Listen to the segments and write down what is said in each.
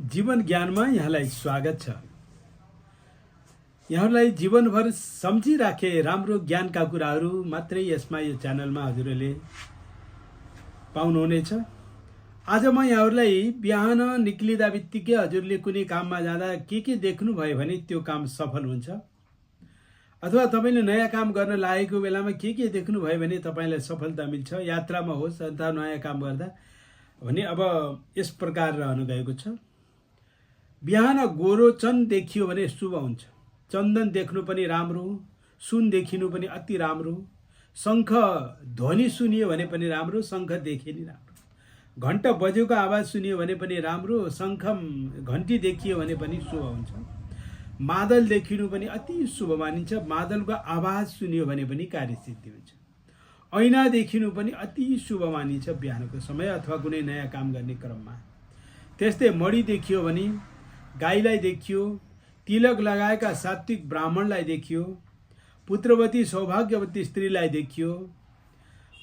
जीवन ज्ञानमा यहाँलाई स्वागत छ। यहाँलाई जीवनभर सम्झिराखे राम्रो ज्ञानका कुराहरू मात्रै यसमा यो च्यानलमा हजुरहरूले पाउनुहुनेछ। आज म यहाँहरूलाई बिहान निक्लिँदा बित्तिकै हजुरले कुनै काममा जाँदा के देख्नुभयो भने त्यो काम सफल हुन्छ, अथवा तपाईँले नयाँ काम गर्न लागेको बेलामा के देख्नुभयो भने तपाईँलाई सफलता मिल्छ। यात्रामा होस् अथवा नयाँ काम गर्दा भने अब यस प्रकार रहन गएको छ। बिहान गोरो चन देखियो भने शुभ हुन्छ। चन्दन देख्नु पनि राम्रो, सुन देखिनु पनि अति राम्रो, शङ्ख ध्वनि सुनियो भने पनि राम्रो, शङ्ख देखिए नि राम्रो, घण्टा बजेको आवाज सुनियो भने पनि राम्रो, शङ्ख घन्टी देखियो भने पनि शुभ हुन्छ। मादल देखिनु पनि अति शुभ मानिन्छ, मादलको आवाज सुनियो भने पनि कार्यसिद्धि हुन्छ। ऐना देखिनु पनि अति शुभ मानिन्छ बिहानको समय अथवा कुनै नयाँ काम गर्ने क्रममा। त्यस्तै मणि देखियो भने, गाईलाई देखियो, तिलक लगाएका सात्विक ब्राह्मणलाई देखियो, पुत्रवती सौभाग्यवती स्त्रीलाई देखियो,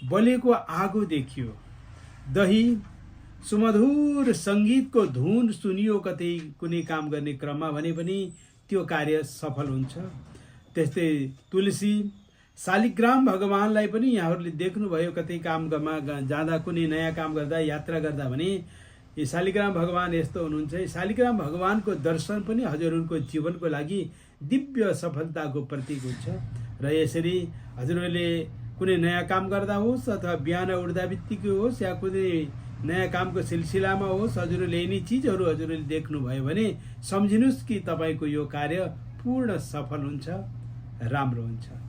बलेको आगो देखियो, दही सुमधुर सङ्गीतको धुन सुनियो कतै कुनै काम गर्ने क्रममा भने पनि त्यो कार्य सफल हुन्छ। त्यस्तै तुलसी शालिग्राम भगवानलाई पनि यहाँहरूले देख्नुभयो कतै काममा जाँदा, कुनै नयाँ काम गर्दा, यात्रा गर्दा भने यी शालिग्राम भगवान यस्तो हुनुहुन्छ। शालिग्राम भगवानको दर्शन पनि हजुरहरूको जीवनको लागि दिव्य सफलताको प्रतीक हुन्छ। र यसरी हजुरहरूले कुनै नयाँ काम गर्दा होस् अथवा बिहान उठ्दा बित्तिकै होस् या कुनै नयाँ कामको सिलसिलामा होस्, हजुरहरूले यिनी चिजहरू हजुरहरूले देख्नुभयो भने सम्झिनुहोस् कि तपाईँको यो कार्य पूर्ण सफल हुन्छ, राम्रो हुन्छ।